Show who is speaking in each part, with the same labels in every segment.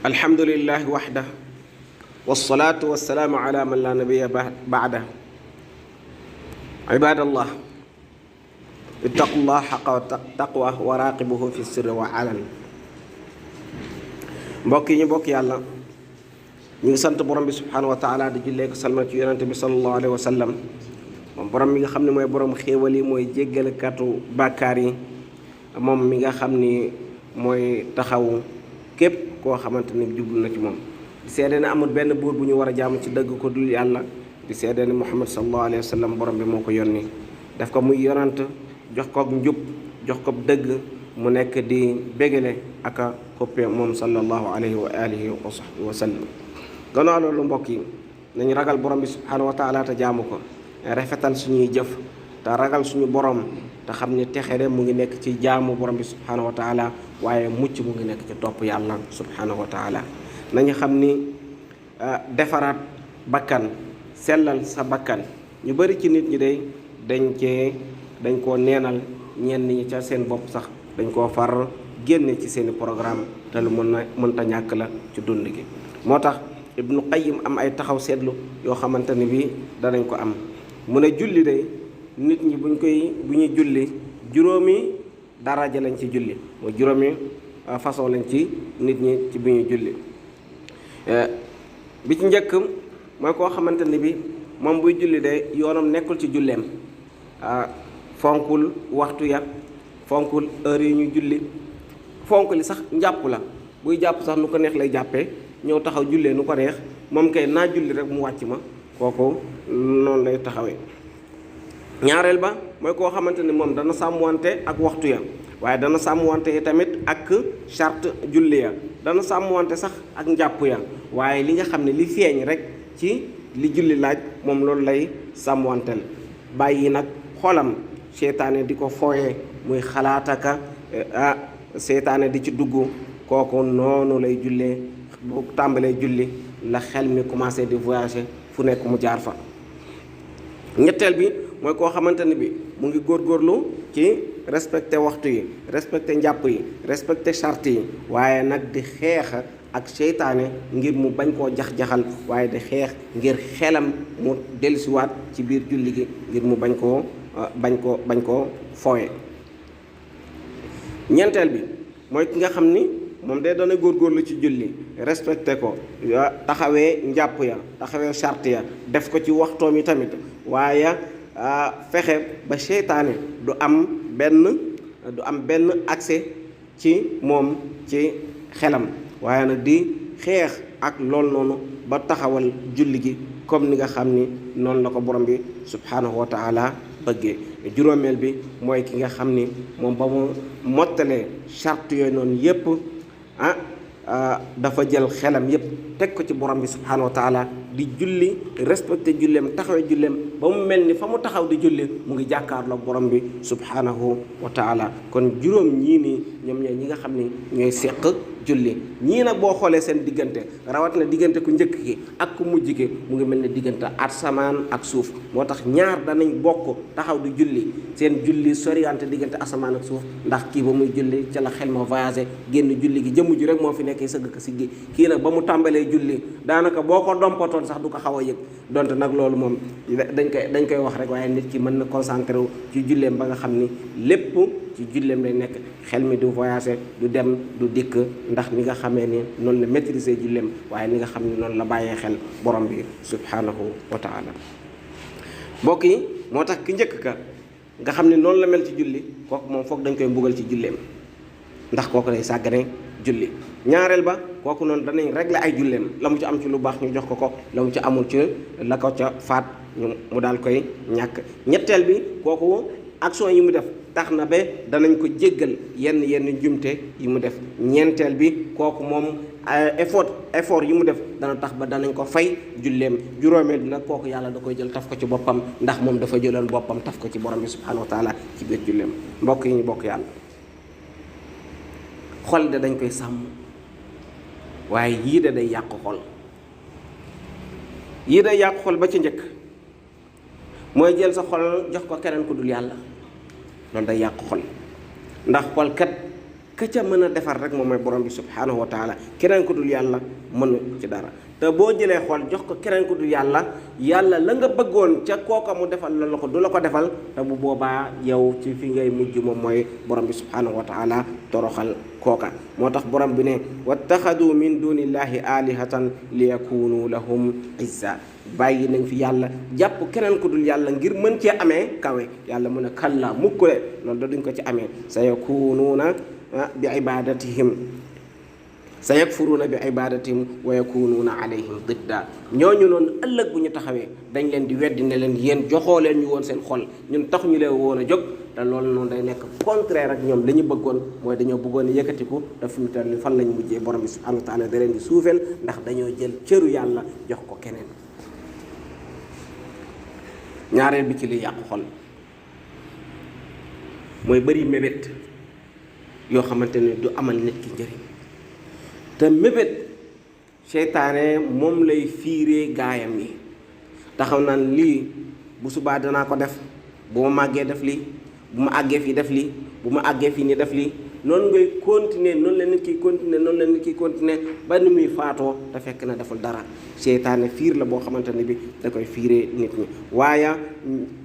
Speaker 1: alhamdulillahi waxda wasalaatu wasalaamu ala man la nabiya baada ibadallah ittaqullah xaqa taqwa wa raqibuhu fi sirri wa alan. mbokk yi ñu bokk yàlla ñu ngi sant borom bi subhanahu wa taala di jullee ko salmal ci yonente bi sallallahu alayhi wa sallam moom borom mi nga xam ne mooy borom xéewal yi mooy jéggalekatu bàkkaar yi, moom mi nga xam ni mooy taxaw képp koo xamante ni jublu na ci moom. di seede ne amul benn buur bu ñu war a jaamu ci dëgg ko dul yàlla. di seede ne Muhammad sallallahu alayhi wa sallam borom bi moo ko yónni def ko muy yonant, jox ko njub, jox ko dëgg, mu nekk di bégale ak a xuppe moom sallallahu alayhi wa alihi wa sahbihi wa sallam. gannaaw loolu mbokk yi nañu ragal borom bi subhanahu wa taala te jaamu ko, rafetal suñuy jëf te ragal suñu borom te xam ne texere mu ngi nekk ci jaamu borom bi subhanahu wa taala, waaye mucc mu ngi nekk ci topp yàlla subhanahu wa taala. nañu xam ni defaraat bakkan, sellal sa bakkan, ñu bari ci nit ñi dañ koo neenal, ñenn ñi ca seen bopp sax dañ koo far génne ci seeni programme te lu mënta ñàkk la ci dund gi. moo tax Ibnu Qayyim am ay taxaw seetlu yoo xamante ni bii danañ ko am. mu ne julli de nit ñi bu ñuy julli juróomi daraja lañ ci julli, mooy juróomi façon lañ ci nit ñi ci bu ñuy julli. bi ci njëkk mooy koo xamante ni bi moom buy julli de yoonam nekkul ci julleem, fonkul waxtu ya, fonkul heure yi ñu julli, fonk li sax njàpp la, buy jàpp sax nu ko neex lay jàppee, ñëw taxaw jullee nu ko neex, moom kay naa julli rek mu wàcc ma, kooku noonu lay taxawee. ñaareel ba mooy koo xamante ni moom dana sàmmwante ak waxtu ya, waaye dana sàmmwante yi tamit ak charte julli ya, dana sàmmwante sax ak njàpp ya, waaye li nga xam ne li feeñ rek ci li julli laaj moom loolu lay sàmmwanteel. bàyyi nag xolam seytaane di ko fooyee muy xalaataka seytaane di ci dugg, kooku noonu lay jullee. bu tàmbalee julli la xel mi commencé di voyager fu nekk mu jaar fa. ñetteel bi mooy koo xamante ni bi mu ngi góorgóorlu ci respecté waxtu yi, respecté njàpp yi, respecté charte yi, waaye nag di xeex ak seytaane ngir mu bañ koo jax-jaxal, waaye di xeex ngir xelam mu dellusiwaat ci biir julli gi ngir mu bañ koo fooye. ñeenteel bi mooy ki nga xam ni moom day doon góorgóorlu ci julli, respecté ko, taxawee njàpp ya, taxawee charte ya, def ko ci waxtoom yi tamit, waaye fexe ba seytaane du am benn accès ci moom ci xelam, waaye nag di xeex ak lool noonu ba taxawal julli gi comme ni nga xam ni noonu la ko borom bi subhanahu wa taala bëggee. juróomeel bi mooy ki nga xam ni moom ba mu mottalee charte yooyu noonu yépp dafa jël xelam yépp teg ko ci borom bi subhanahu wa taala, di julli, respecté julleem, taxawee julleem ba mu mel ni fa mu taxaw di julli mu ngi jàkkaarloo borom bi subhanahu wa taala. kon juróom ñii nii ñoom ñooy ñi nga xam ni ñooy seq julli. ñii nag boo xoolee seen diggante, rawat na diggante ku njëkk ki ak ku mujj ki, mu ngi mel ne diggante asamaan ak suuf. moo tax ñaar danañ bokk taxaw di julli, seen julli soriante diggante asamaan ak suuf, ndax kii ba muy julli ca la xel ma voyagé génn julli gi, jëmm ji rek moo fi nekkee sëgg ko siggi. kii nag ba mu tàmbalee julli daanaka boo ko dompatoon sax du ko xaw a yëg, donte nag loolu moom dañ koy wax rek, waaye nit ki mën na concentré wu ci julleem ba nga xam ni lépp ci julleem lay nekk, xel mi du voyagé, du dem du dikk, ndax ni nga xamee ni noonu la maîtriser julleem, waaye ni nga xam ne noonu la bàyyee xel borom bi subhanahu wa taala. mbokk yi moo tax ki njëkk ka nga xam ne noonu la mel ci julli, kooku moom foog dañ koy mbugal ci julleem, ndax kooku day sàggane julli. ñaareel ba kooku noonu danañ régler ay julleem, la mu ci am ci lu baax ñu jox ko, la mu ci amul ci la ko ca faat mu daal koy ñàkk. ñetteel bi kooku action yi mu def tax na ba danañ ko jéggal yenn njumte yi mu def. ñeenteel bi kooku moom effort yi mu def dana tax ba danañ ko fay julleem. juróomeel bi nag kooku yàlla da koy jël taf ko ci boppam, ndax moom dafa jëloon boppam taf ko ci borom bi subhanahu wa taala ci biir julleem. mbokk yi ñu bokk yàlla, xol de dañ koy sàmm, waaye yii de day yàq xol. yii day yàq xol ba ci njëkk mooy jël sa xol jox ko keneen ku dul yàlla, loolu day yàq xol. ndax xol kat ka ca mën a defar rek moom mooy borom bi subhanahu wa taala. keneen ku dul yàlla mënu ci dara. te boo jëlee xool jox ko keneen ku dul yàlla, yàlla la nga bëggoon ca kooka mu defal la ko du la ko defal, te bu boobaa yow ci fi ngay mujj moom mooy borom bi subhanahu wa taala toroxal kooka. moo tax borom bi ne wattaxadu min dunillahi alihatan li yakunu lahum izza. bàyyi nañ fi yàlla jàpp keneen ku dul yàlla ngir mën cee amee kawe. yàlla mu ne kalla mukkule loolu da duñ ko ci amee. sa yakunuuna bi ibadatihim sa yakfuruuna bi ibadatihim wa yakunuuna alayhim didda. ñooñu noonu ëllëg bu ñu taxawee dañ leen di weddi ne leen yéen joxoo leen ñu woon seen xol, ñun tax ñu leen woon a jóg. te loolu noonu day nekk contraire ak ñoom li ñu bëggoon mooy dañoo bëggoon yëkkatiku te fi mu toll nii fan lañ mujjee borom bi subhanahu wa taala da leen di suufeel ndax dañoo jël cëru yàlla jox ko keneen. ñaareel bi ci li yàqu xol mooy bëri mébét yoo xamante ne du amal nit ki njëriñ. te mébét seytaane moom lay fiiree gaayam yi, taxaw naan lii bu subaa danaa ko def, bu ma màggee def lii, bu ma àggee fii def lii, bu ma àggee fii ni def lii. noonu ngay continuer, noonu la nit kiy continuer, noonu la nit kiy continuer ba ni muy faatoo te fekk na deful dara. seytaane fiir la boo xamante ne bi da koy fiiree nit ñi. waaye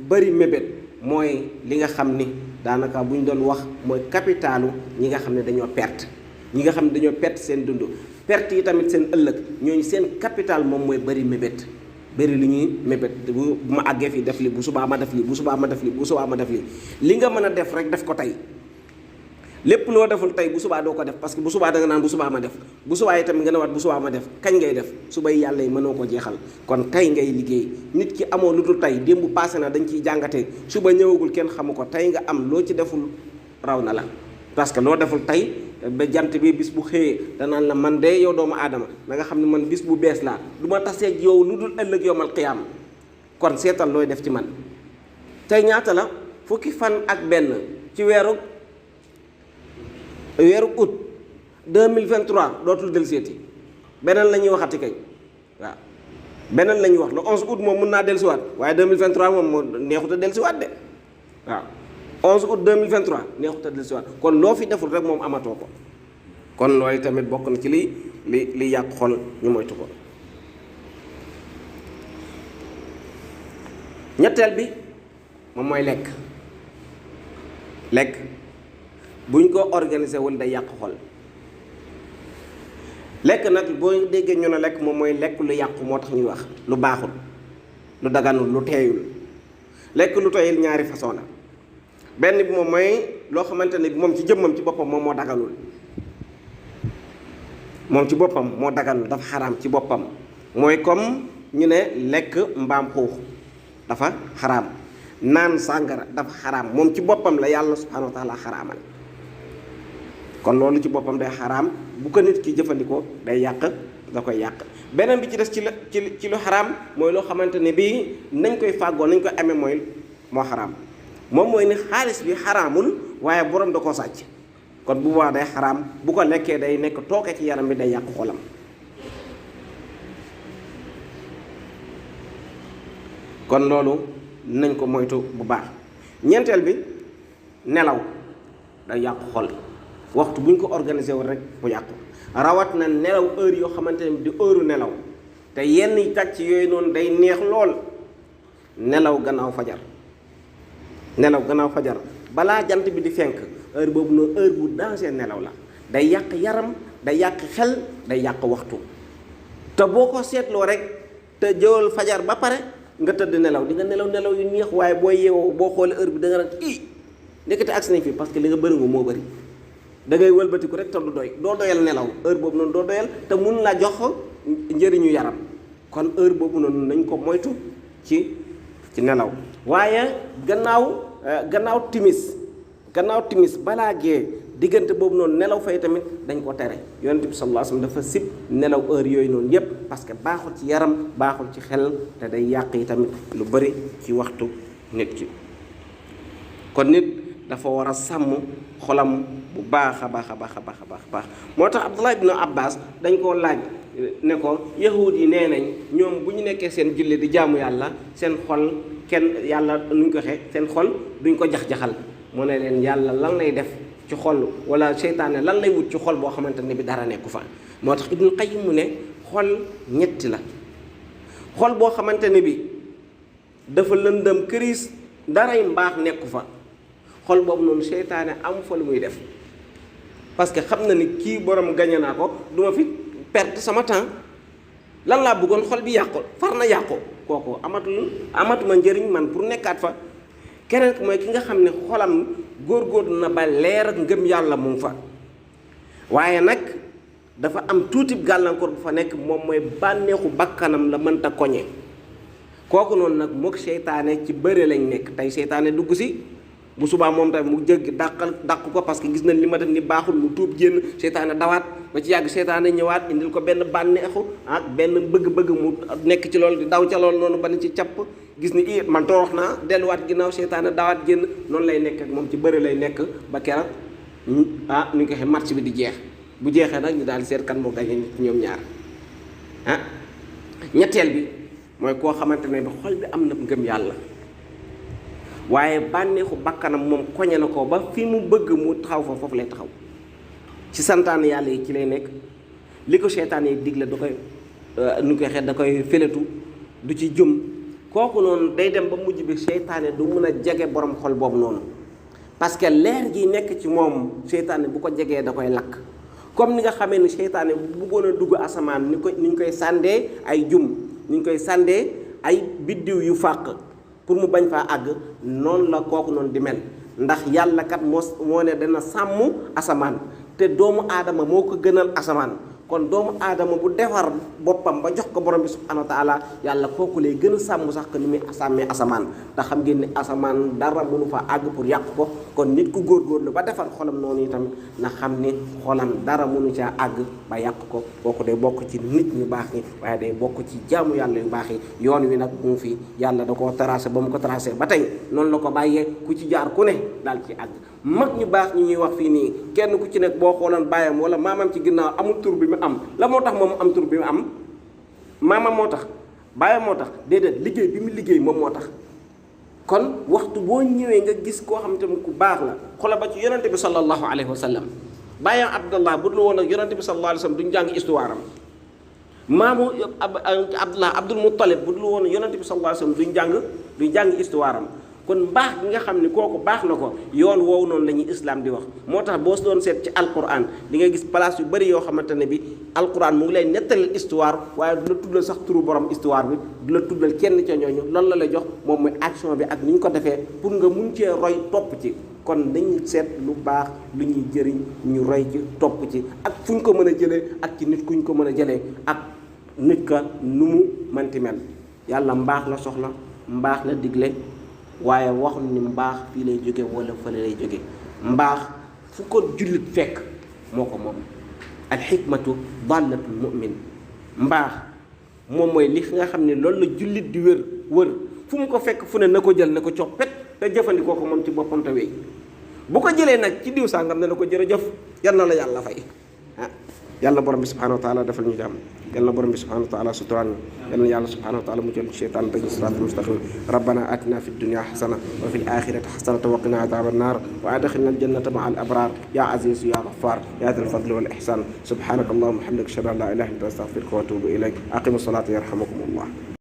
Speaker 1: bëri mébét mooy li nga xam ni daanaka bu ñu doon wax mooy capitalu ñi nga xam ne dañoo perte. ñi nga xam ne dañoo perte seen dund, perte yi tamit seen ëllëg, ñooñu seen capital moom mooy bëri mébét. bëri li ñuy mébét bu ma àggee fii def li, bu subaa ma def li, bu subaa ma def li, bu subaa ma def li. li nga mën a def rek def ko tey. lépp loo deful tey bu subaa doo ko def, parce que bu subaa da nga naan bu subaa ma def, bu subaa itam nga ne waat bu subaa ma def. kañ ngay def? subay yàlla yi mënoo ko jeexal. kon tey ngay liggéey. nit ki amoo lu dul tey, démb passé na dañ ciy jàngatee, suba ñëwagul kenn xamu ko. tey nga am loo ci deful raw na la, parce que loo deful tey ba jant bi bis bu xëyee danaan la man de yow doomu aadama da nga xam ne man bis bu bees laa, du ma taseeg yow lu dul ëllëg yowmal qiyaam. kon seetal looy def ci man. tey ñaata la? fukki fan ak benn ci weeru août 2023 dootul del seeti. beneen la ñuy waxati kay waaw beneen la ñuy wax le 11 août moom mun naa dellusiwaat, waaye 2023 moom moo neexut a dellusiwaat de waaw. 11 août 2023 neexut a dellusiwaat. kon loo fi deful rek moom amatoo ko. kon loolu tamit bokk na ci li yàq xol, ñu moytu ko. ñetteel bi moom mooy lekk buñ ko organisé wul day yàq xol. lekk nag boo déggee ñu ne lekk moom mooy lekk lu yàqu moo tax ñuy wax lu baaxul, lu daganul, lu teeyul. lekk lu teeyul ñaari façon la. benn bi moom mooy loo xamante ne bi moom ci jëmmam ci boppam moom moo daganul, moom ci boppam moo daganul, dafa xaraam ci boppam. mooy comme ñu ne lekk mbaam xuux dafa xaraam, naan sàngara dafa xaraam, moom ci boppam la yàlla subhanahu wa taala xaraamal. kon loolu ci boppam day xaraam, bu ko nit ki jëfandikoo day yàq, da koy yàq. beneen bi ci des ci lu xaraam mooy loo xamante ne bii nañ koy fàggoo, nañ koy amee mooy moo xaraam. moom mooy ni xaalis bi xaraamul waaye borom da koo sàcc, kon bu boobaa day xaraam. bu ko lekkee day nekk tooke ci yaram bi, day yàq xolam. kon loolu nañ ko moytu bu baax. ñeenteel bi nelaw day yàq xol. waxtu bu ñu ko organisé wul rek bu yàqu. rawat na nelaw heure yoo xamante ne di heure nelaw, te yenn tàcc yooyu noonu day neex lool. nelaw gannaaw fajar, nelaw gannaaw fajar balaa jant bi di fenk, heure boobu noonu heure bu danger nelaw la. day yàq yaram, day yàq xel, day yàq waxtu. te boo ko seetloo rek te jëwal fajar ba pare nga tëdd nelaw, di nga nelaw yu neex, waaye boo yeewoo boo xoolee heure bi da nga naan ii nekkati agsi nañ fi, parce que li nga bëri nga moo bëri. da ngay wëlbatiku rek te du doy, doo doyal nelaw heure boobu noonu, doo doyal te mun la jox njëriñu yaram. kon heure boobu noonu nañ ko moytu ci nelaw. waaye gannaaw timis balaa gee, diggante boobu noonu nelaw fay tamit dañ ko tere. yonent bi sallallahu alayhi wasallam dafa sib nelaw heure yooyu noonu yépp, parce que baaxul ci yaram, baaxul ci xel, te day yàq yi tamit lu bari ci waxtu nit ki. kon nit dafa war a sàmm xolam bu baax a baax. moo tax Abdullah ibn Abbas dañ koo laaj ne ko yahud yi nee nañ ñoom bu ñu nekkee seen julli di jaamu yàlla, seen xol kenn yàlla nuñ ko waxee, seen xol duñ ko jax-jaxal. mu ne leen yàlla lan lay def ci xol wala seytaane lan lay wut ci xol boo xamante ne bi dara nekku fa moo tax Ibnul Qayyim mu ne xol ñetti la xol boo xamante ne bi dafa lëndëm këriis daray mbaax nekku fa xol boobu noonu seytaane am fa lu muy def parce que xam na ni kii borom gañe naa ko du ma fi perte sama temps lan laa bëggoon xol bi yàqu far na yàqu kooku amatuma njëriñ man pour nekkaat fa keneen mooy ki nga xam ne xolam góorgóorlu na ba leer ak ngëm yàlla mu ngi fa waaye nag dafa am tuuti gàllankoor bu fa nekk moom mooy bànneexu bakkanam la mënta koñe kooku noonu nag mook seytaane ci bëre lañ nekk tey seytaane dugg si bu subaa moom tamit mu jëgg dàq ko parce que gis nañ li ma def ni baaxul mu tuub génn seytaane dawaat ba ci yàgg seytaane ñëwaat indil ko benn bànneexu ak benn bëgg-bëgg mu nekk ci loolu di daw ca loolu noonu ba ni ci capp gis ni man torox naa delluwaat ginnaaw seytaane dawaat génn noonu lay nekk ak moom ci bëre lay nekk ba keroog nu ñu ko waxee match bi di jeex bu jeexee nag ñu daal di seet kan moo gañe ñoom ñaar ñetteel bi mooy koo xamante ne bi xol bi am na ngëm yàlla waaye bànneexu bakkanam moom koñe na ko ba fi mu bëgg mu taxaw fa foofu lay taxaw ci santaane yàlla yi ci lay nekk li ko seytaan yi digle da koy nu koy xeet da koy féletu du ci jëm kooku noonu day dem ba mujj bi seytaane du mun a jege borom xol boobu noonu parce que leer gi nekk ci moom seytaane bu ko jegee da koy lakk comme ni nga xamee ni seytaane bu bëggoon a dugg asamaan ni ñu koy sàndee ay jum ni ñu koy sàndee ay biddiw yu fàq pour mu bañ faa àgg noonu la kooku noonu di mel ndax yàlla kat moo ne dana sàmm asamaan te doomu aadama moo ko gënal asamaan kon doomu aadama bu defar boppam ba jox ko borom bi subhanahu wa taala yàlla kooku lay gën a sàmm sax que ni muy sàmmee asamaan te xam ngeen ni asamaan dara mënu fa àgg pour yàq ko kon nit ku góorgóorlu ba defar xolam noonu itam na xam ni xolam dara mënu caa àgg ba yàq ko kooku day bokk ci nit ñu baax ñi waaye day bokk ci jaamu yàlla yu baax yi yoon wi nag mu ngi fi yàlla da koo tracé ba mu ko tracé ba tey noonu la ko bàyyee ku ci jaar ku ne daal ci àgg mag ñu baax ñi ñuy wax fii nii kenn ku ci nekk boo xooloon baayam wala maamam ci ginnaaw amul tur bi mu am la moo tax moom am tur bi mu am maamam moo tax baayam moo tax déedéet liggéey bi mu liggéey moom moo tax kon waxtu boo ñëwee nga gis koo xam te ku baax la xoolal ba ci yonente bi sallallahu alayhi wa sallam baayam Abdallah bu dul woon ak yonente bi sallallahu alayhi wa sallam duñu jàng histoire am maamu Abdallah Abdul Muttalib bu dul woon yonente bi sallallahu alayhi wa sallam duñu jàng histoire am kon mbaax gi nga xam ne kooku baax na ko yoon woowu noonu la ñuy islam di wax moo tax boo doon seet ci alquran di nga gis place yu bëri yoo xamante ne bi alquran mu ngi lay nettalil histoire waaye du la tuddal sax turu borom histoire bi du la tuddal kenn ca ñooñu loolu la lay jox moom mooy action bi ak ni ñu ko defee pour nga mun cee roy topp ci kon dañuy seet lu baax lu ñuy jëriñ ñu roy ci topp ci ak fu ñu ko mën a jëlee ak ci nit ku ñu ko mën a jëlee ak nit ka nu mu manti mel yàlla mbaax la soxla mbaax la digle waaye waxul ni mbaax fii lay jóge wala fële lay jóge mbaax fu ko jullit fekk moo ko moom alxikmatu dallatul mu'min mbaax moom mooy li nga xam ne loolu la jullit di wër fu mu ko fekk fu ne na ko jël na ko coppet te jëfandikoo ko moom ci boppam te wéy bu ko jëlee nag ci diw sàngam ne na ko jërëjëf yal na la yàlla fay yàlla borom bi subhanahu wa taala defal ñu jàmm yàlla borom bi subhanahu wa taala suturaan yàlla yàlla subhanahu wa taala mu jël cheytaan teg siraatal mustaqim rabbana atina fi dunya hasana wa fil akhirati hasanatan wa qina adhaban nar wa adkhilna al jannata ma'a al abrar ya aziz ya ghaffar ya dhal fadli wal ihsan subhanaka allahumma wa bihamdika ashhadu an la ilaha illa anta astaghfiruka wa atubu ilayk aqimus salata yarhamukum allah